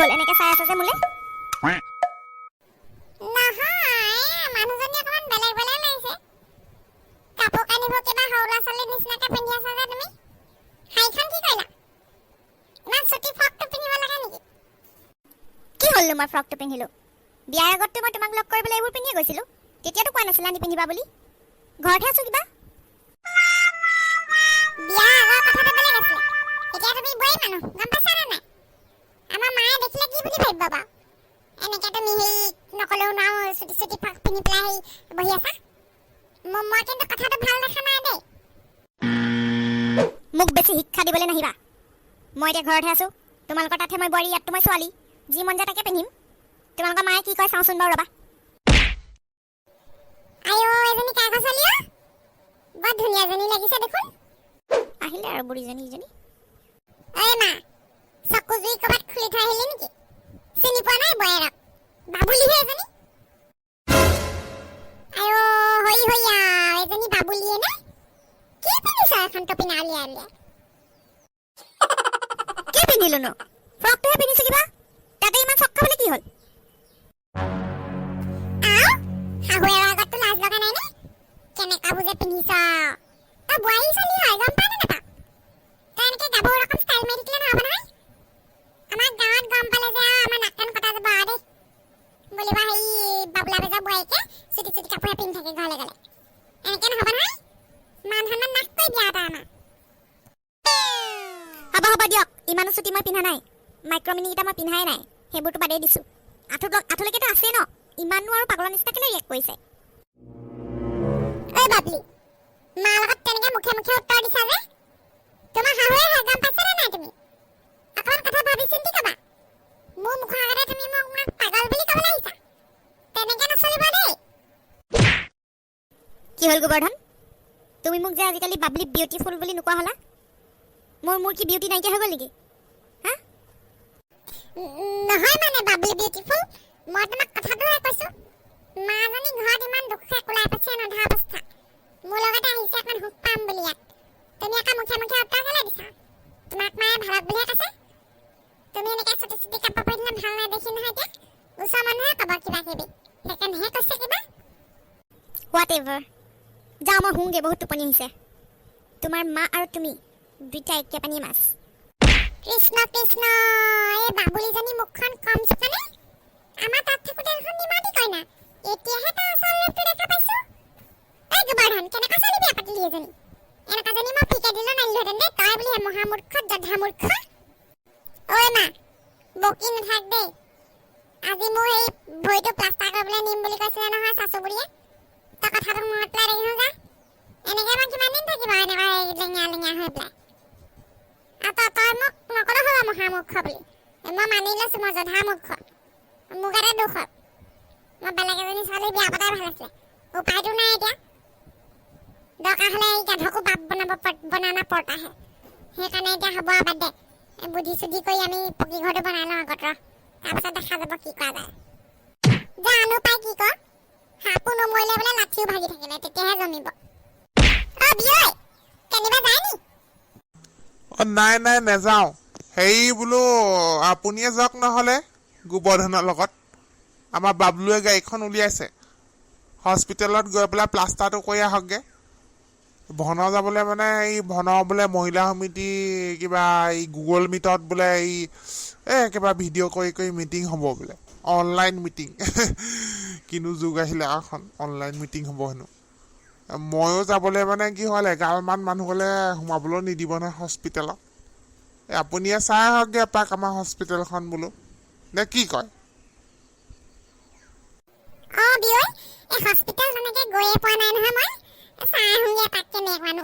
হ'ল, এনেকে চাই আছা যে মোলে? নহয়, মানুহজনী অকণমান বেলেগ বেলেগ লাগিছে। কাপোৰ কানিবোৰ কিবা সৰু ল'ৰা ছোৱালীৰ নিচিনাকে পিন্ধি আছা যে তুমি। শাৰীখন কি কৰিলা? ইমান চুটি ফ্ৰকটো পিন্ধিব লাগে নেকি? কি হ'লনো মই ফ্ৰকটো পিন্ধিলো? বিয়াৰ আগততো মই তোমাক লগ কৰিবলৈ এইবোৰ পিন্ধিয়ে গৈছিলো। তেতিয়াতো কোৱা নাছিলা নিপিন্ধিবা বুলি। ঘৰতহে আছো কিবা। বিয়াৰ আগৰ কথাটো বেলেগ আছিলে। এতিয়া তুমি বোৱাৰী মানুহ, গম পাইছা নে নাই? আমাৰ মায়ে দেখিলে কি বুলি ভাবিব বাৰু? এনেকে তুমি সেই নকলেও নোৱাৰো, চুটি চুটি ফ্ৰক পিন্ধি পেলাই সেই বহি আছা। মই কিন্তু কথাটো ভাল দেখা নাই দেই। মোক বেছি শিক্ষা দিবলৈ নাহিবা। মই এতিয়া ঘৰতহে আছো। তোমালোকৰ তাতহে মই বোৱাৰী, ইয়াততো মই ছোৱালী। যি মন যায় তাকে পিন্ধিম। তোমালোকৰ মায়ে কি কয় চাওঁচোন বাৰু, ৰ'বা। আইঅ, এজনী কাৰ ঘৰৰ ছোৱালী অ? বৰ ধুনীয়াজনী লাগিছে দেখোন। আহিলে আৰু বুঢ়ীজনী ইজনী। ঐ মা, চকু জুই ক'ৰবাত খুলি থৈ আহিলি নেকি? চিনি পোৱা নাই বোৱাৰীক? বাবুলিহে এজনী। আইঅ, হৰি হৰি আও, এজনী বাবুলিয়ে নে? কি পিন্ধিছ এখন টপিনা উলিয়াই উলিয়াই? কি পিন্ধিলো নো? ফ্ৰকটোহে পিন্ধিছো কিবা। তাতে ইমান চক খাবলৈ কি হ'ল? আও, শাহুৱেৰৰ আগততো লাজ লগা নাই নে? কেনেকুৱাবোৰ যে পিন্ধিছ। তই বোৱাৰী ছোৱালী হয়, গম পাৱ নে নাপাৱ? তই এনেকে গাভৰু ৰকম ষ্টাইল মাৰি থাকিলে নহ'ব নহয়। আমাৰ গাঁৱত গম পালে যে আৰু আমাৰ নাক কাণ কটা যাব আৰু দেই। বুলিব, হেৰি বাবুলা বেজৰ বোৱাৰীকে চুটি চুটি কাপোৰহে পিন্ধি থাকে ঘৰলৈ গ'লে। এনেকে নহ'ব নহয়, মান সন্মান নাশ কৰি দিয়া এটা আমাৰ। হ'ব হ'ব দিয়ক, ইমানো চুটি মই পিন্ধা নাই। মাইক্ৰ' মিনিকেইটা মই পিন্ধাই নাই, সেইবোৰতো বাদেই দিছোঁ। আঁঠু আঁঠুলৈকেতো আছেই ন? ইমাননো আৰু পাগলৰ নিচিনা কেলৈ ৰিয়েক্ট কৰিছে? ঐ বাবলি, মাৰ লগত তেনেকে মুখে মুখে উত্তৰ দিছা যে? তোমাৰ শাহুৱে হয়, গম পাইছা নে নাই তুমি? অকণমান কথা ভাবি চিন্তি কবা। মোৰ মুখৰ আগতে তুমি মোক মাক পাগল বুলি ক'বলৈ আহিছা? তেনেকে নচলিব দেই। কি হ'ল গোবৰ্ধন? তুমি মোক যে আজিকালি বাবলি বিউটিফুল বুলি নোকোৱা হ'লা? মোৰ কি বিউটি নাইকিয়া হৈ গ'ল নেকি, হা? নহয় মানে বাবলি বিউটিফুল, মই তোমাক কথাটোহে কৈছো। মাজনী ঘৰত ইমান দুখে কোলাই পাইছে, নধৰা অৱস্থা। মোৰ লগতে আহিছে অকণ সুখ পাম বুলি ইয়াত। তুমি আকৌ মুখে মুখে উত্তৰ কেলৈ দিছা? তোমাক মায়ে ভালত বুলিহে কৈছে। তুমি এনেকৈ চুটি চুটি কাপোৰ পিন্ধিলে ভাল নেদেখি নহয়। এতিয়া ওচৰৰ মানুহে ক'ব কিবা কিবি, সেইকাৰণেহে কৈছে কিবা। What ever, যাওঁ মই শুওঁগৈ, বহুত টোপনি আহিছে। তোমাৰ মা আৰু তুমি দুইটা একে পানীৰ মাছ। কৃষ্ণ কৃষ্ণ, এই বাবুলিজনী মুখখন কম চোকানে? আমাৰ তাত থাকোঁতে দেখোন নিমাতি কইনা, এতিয়াহে তাৰ আচল ৰূপটো দেখা পাইছো। এই গোবৰ্ধন, কেনেকুৱা ছোৱালী বিয়া পাতিলি এজনী? এনেকুৱাজনী মই ফিকে দিলেও নানিলোহেঁতেন দেই। তই বুলিহে মহামূৰ্খ, জধামূৰ্খ। ঐ মা, বকি নাথাক দেই। আজি মোৰ এই ভৰিটো প্লাষ্টাৰ কৰিবলৈ নিম বুলি কৈছিলে নহয় চাচু বুঢ়ীয়ে। তই কথাটো মনত পেলাই দেখিছ যা। এনেকে মই কিমান দিন থাকিব এনেকুৱা এই লেঙেৰা লেঙেৰা হৈ পেলাই? আৰু তই মোক নক'লেও হ'ব মহামূৰ্খ বুলি। মই মানি লৈছো, মই জধামূৰ্খ। মোৰ গাতে দোষ হ'ল। মই বেলেগ এজনী ছোৱালী বিয়া পতাই ভাল আছিলে। উপায়তো নাই এতিয়া। দৰকাৰ হ'লে এই গাধকো বাপ বনাব বনানা পৰ্তাহে। সেইকাৰণে এতিয়া হ'ব আৰু, বাদ দে। এই বুদ্ধি চুদ্ধি কৰি আমি পকী ঘৰটো বনাই লওঁ আগত ৰ, তাৰপাছত দেখা যাব কি কৰা যায়। জানো পাই কি ক। সাপো নমৰিলে বোলে লাঠিও ভাগি থাকিলে, তেতিয়াহে জমিব। অ বিয়ৈ, কেনিবা যায় নি? অ নাই নাই, নেযাওঁ। হেৰি বোলো, আপুনিয়ে যাওক নহ'লে গোবৰ্ধনৰ লগত। আমাৰ বাবলুৱে গাড়ীখন উলিয়াইছে, হস্পিটেলত গৈ পেলাই প্লাষ্টাৰটো কৰি আহকগৈ। ভন যাবলৈ মানে এই ভন বোলে মহিলা সমিতি কিবা এই গুগল মিটত বোলে এই কিবা ভিডিঅ' কৰি কৰি মিটিং হ'ব বোলে, অনলাইন মিটিং। কিনো যুগ আহিলে এখন অনলাইন মিটিং হ'ব হেনো। ময়ো যাবলৈ মানে কি হ'ল, এগালমান মানুহ গ'লে সোমাবলৈও নিদিব নহয় হস্পিটেলত। এই আপুনিয়ে চাই আহকগৈ এপাক আমাৰ হস্পিটেলখন বোলো, নে কি কয়? অ বিয়ৈ, এই হস্পিটেল তেনেকে গৈয়ে পোৱা নাই নহয় মই। চাই আহোঁগে এপাক কেনেকুৱানো।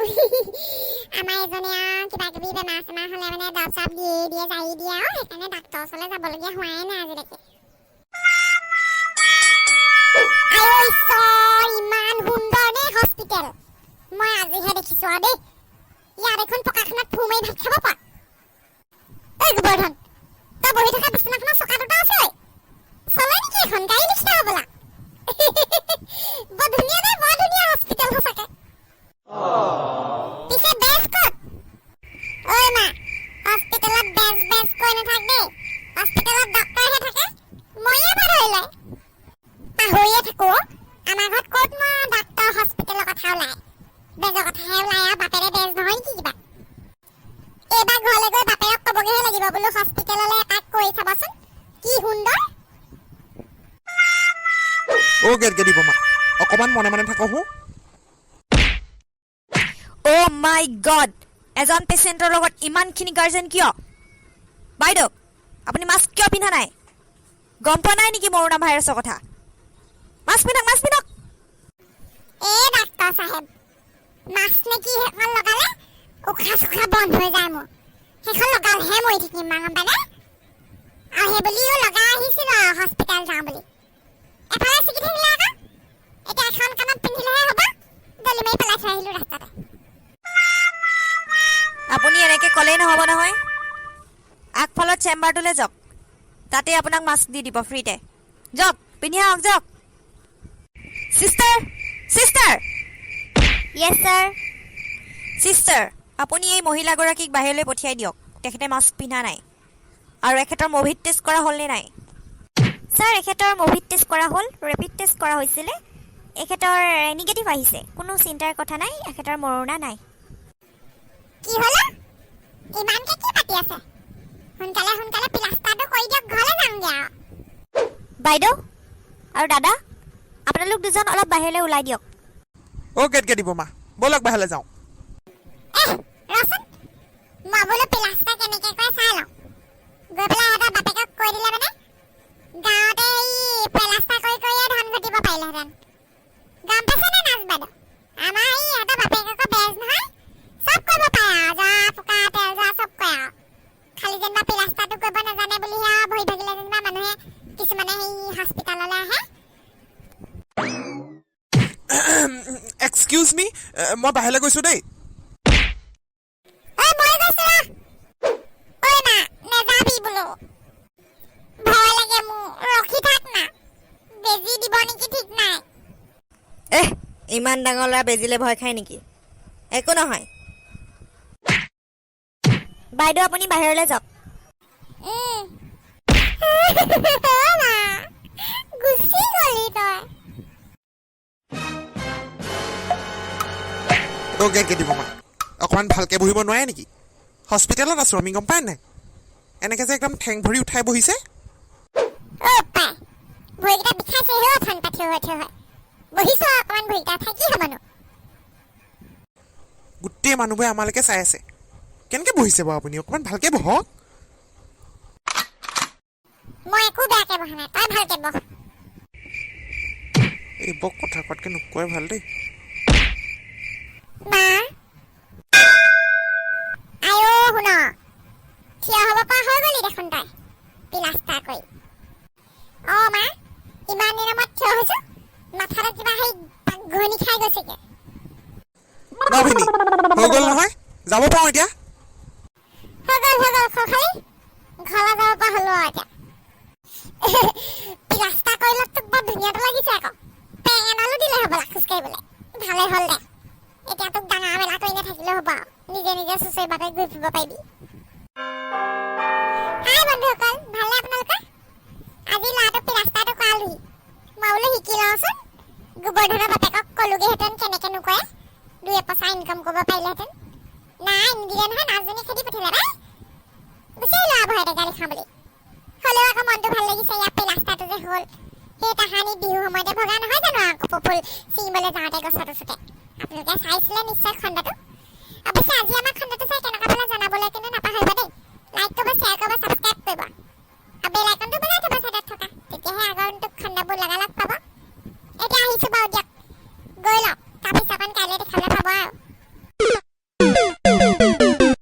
আমাৰ এজনে আৰু কিবা কিবি বেমাৰ চেমাৰ হ'লে মানে দৰৱ চৰৱ দিয়ে দিয়ে, জাৰি দিয়ে আৰু সেইকাৰণে ডাক্তৰৰ ওচৰলৈ যাবলগীয়া হোৱাই নাই আজিলৈকে। আইঐ ঈশ্বৰ, ইমান সুন্দৰ দেই হস্পিটেল, মই আজিহে দেখিছো আৰু দেই। ইয়াত এখন পকাখনত ফু মাৰি ভাত খাব পৰা। ঐ গোবৰ্ধন, তই বহি থকা বিচনাখনৰ চকা দুটা আছে ঐ। চলে নেকি এখন? গাড়ী নিচিনা হ'বলা। বৰ ধুনীয়া দেই, বৰ ধুনীয়া হস্পিটেল সঁচাকে। পিছে বেঞ্চ ক'ত? ঐ মা, হস্পিটেলত বেঞ্চ বেঞ্চ কৈ নাথাক দেই। হস্পিটেলত। থাকো। আমাৰ ঘৰত ক'ত মই ডাক্তৰ হস্পিটেলৰ কথা ওলাই, বেজৰ কথাহে ওলাই। আৰু বাপেৰে বেজ নহয় নেকি কিবা? এইবাৰ ঘৰলৈ গৈ বাপেৰক ক'বগৈহে লাগিব, বোলো হস্পিটেললৈ এপাক কৰি চাবচোন, কি সুন্দৰ। অ' গেদগেদি বমা, অকণমান মনে মনে থাকো। অ' মাই গড, এজন পেচেণ্টৰ লগত ইমানখিনি গাৰ্জেন কিয়? বাইদেউ, আপুনি মাস্ক কিয় পিন্ধা নাই? গম পোৱা নাই নেকি কৰোণা ভাইৰাছৰ কথা? মাস্ক পিন্ধক, মাস্ক পিন্ধক। এই ডাক্তৰ চাহেব, মাস্ক নে কি সেইখন লগালে উশাহ চুশাহ বন্ধ হৈ যায় মোৰ। সেইখন লগালেহে মৰি থাকিম মা, গম পানে? আৰু সেই বুলিও লগাই আহিছিলো আৰু হস্পিটেল যাওঁ বুলি। এফালে ছিগি থাকিলে আকৌ এতিয়া এখন কাণত পিন্ধিলেহে হ'ব। দলি মাৰি পেলাই থৈ আহিলো ৰাস্তাতে। আপুনি এনেকৈ ক'লেই নহ'ব নহয়। আগফালত চেম্বাৰটোলৈ যাওক, তাতে আপোনাক মাস্ক দি দিব ফ্ৰীতে। যাওক, পিন্ধি আহক, যাওক। Sister, sister. Yes sir. Sister, আপুনি এই মহিলাগৰাকীক বাহিৰলৈ পঠিয়াই দিয়ক। তেখেতে মাস্ক পিন্ধা নাই। আৰু এখেতৰ ক'ভিড টেষ্ট কৰা হ'লনে নাই? ছাৰ, এখেতৰ ক'ভিড টেষ্ট কৰা হ'ল, ৰেপিড টেষ্ট কৰা হৈছিলে। এখেতৰ নিগেটিভ আহিছে। কোনো চিন্তাৰ কথা নাই, এখেতৰ কৰোণা নাই। কি হ'ল, ইমানকে কি পাতি আছে? সোনকালে সোনকালে প্লাষ্টাৰটো কৰি দিয়ক, ঘৰলৈ যামগে আৰু। বাইদেউ আৰু দাদা, আপোনালোক দুজন অলপ বাহিৰলৈ ওলাই দিয়ক। অ' গেদগেদি বমা, ব'লক বাহিৰলৈ যাওঁ। এহ, ৰচোন, মই বোলো প্লাষ্টাৰ কেনেকে কৰে চাই লওঁ। গৈ পেলাই সিহঁতৰ বাপেকক কৈ দিলে মানে গাঁৱতে এই প্লাষ্টাৰ কৰি কৰিয়ে ধন ঘটিব পাৰিলেহেঁতেন, গম পাইছে নে নাৰ্ছ বাইদেউ? আমাৰ এই ইহঁতৰ বাপেক আকৌ বেজ নহয়, চব কৰিব পাৰে আৰু, জৰা ফুকা, তেল জৰা চব কৰে আৰু। খালি যেনিবা প্লাষ্টাৰটো কৰিব নাজানে বুলিহে আৰু ভৰি ভাগিলে যেনিবা মানুহে কিছুমানে সেই হস্পিটেললৈ আহে। এক্সকিউজ মি, মই বাহিৰলৈ গৈছোঁ দেই। ঐ, মই গৈছো ৰ। ঐ মা, নেযাবি বোলো, ভয় লাগে মোৰ। ৰখি থাক না, বেজি দিব নেকি ঠিক নাই। এহ, ইমান ডাঙৰ ল'ৰা, বেজিলে ভয় খায় নেকি? একো নহয়। বাইদেউ, আপুনি বাহিৰলৈ যাওক। অ' মা, গুচি গলি তই। অ' গেদগেদি বমা, অকণমান ভালকৈ বহিব নোৱাৰে নেকি? হস্পিটেলত আছোঁ আমি, গম পাই নাই? এনেকৈ যে একদম ঠেং ভৰি উঠাই বহিছে। অ' পাই, ভৰিকেইটা বিষাইছে হে ফান পাতি হৈ থিয় হৈ বহিছো। অকণমান ভৰিকেইটা উঠাই কি হ'বনো? গোটেই মানুহবোৰে আমালৈকে চাই আছে। কেনেকৈ বহিছে বাৰু আপুনি? অকণমান ভালকৈ বহক। মই একো বেয়াকে বহা নাই, তই ভালকে বহ। এই বৰ কথা কোৱাতকৈ নোকোৱাই ভাল দেই। মা আইঅ, শুন, থিয় হ'ব পৰা হৈ গ'লি দেখোন তই পিলাষ্টাৰ কৰি। অ' মা, ইমান দিনৰ মূৰত থিয় হৈছো, মাথাটো কিবা সেই ঘূৰণি খাই গৈছেগে। ন ভিনি, হৈ গ'ল নহয়? যাব পাৰোঁ এতিয়া? হৈ গ'ল, হৈ গ'ল খখালি, ঘৰলৈ যাব পৰা হ'লো আৰু এতিয়া। পিলাষ্টাৰ কৰিলত তোক বৰ ধুনীয়াটো লাগিছে আকৌ। পেং এডালো দিলে হ'বলা খোজকাঢ়িবলৈ। ভালে হ'ল দে, এতিয়া তোক ডাঙৰ মেলা কৰি নাথাকিলেও হ'ব আৰু, নিজে নিজে চুঁচৰি বাগৰি ঘূৰি ফুৰিব পাৰিবি। হাই বন্ধুসকল, ভালনে আপোনালোকৰ? আজি ল'ৰাটোক পিলাষ্টাৰটো কৰালোহি। মই বোলো শিকি লওঁচোন, গোবৰ্ধনৰ বাপেকক ক'লোগেহেঁতেন কেনেকেনো কৰে, দুই এপইচা ইনকাম কৰিব পাৰিলেহেঁতেন। নাই, নিদিলে নহয়, নাৰ্ছজনী খেদি পঠিয়ালে পাই। গুচি আহিলো আৰু ভয়তে গালি খাওঁ বুলি। হ'লেও আকৌ মনটো ভাল লাগিছে, ইয়াত পিলাষ্টাৰটো যে হ'ল। সেই তাহানি বিহু সময়তে ভগা নহয় জানো আৰু কপৌ ফুল ছিঙিবলৈ যাওঁতে গছত উঠোতে? আপোনালোকে চাইছিলে নিশ্চয় খণ্ডটো। অৱশ্যে আজি আমাৰ খণ্ডটো চাই কেনেকুৱা পালে জনাবলৈ কিন্তু নাপাহৰিব দেই। লাইক কৰিব, শ্বেয়াৰ কৰিব, ছাবস্ক্ৰাইব কৰিব আৰু বেল আইকনটো বজাই থ'ব ছাইডত থকা, তেতিয়াহে আগন্তুক খণ্ডবোৰ লগালগ পাব। এতিয়া আহিছোঁ বাৰু দিয়ক।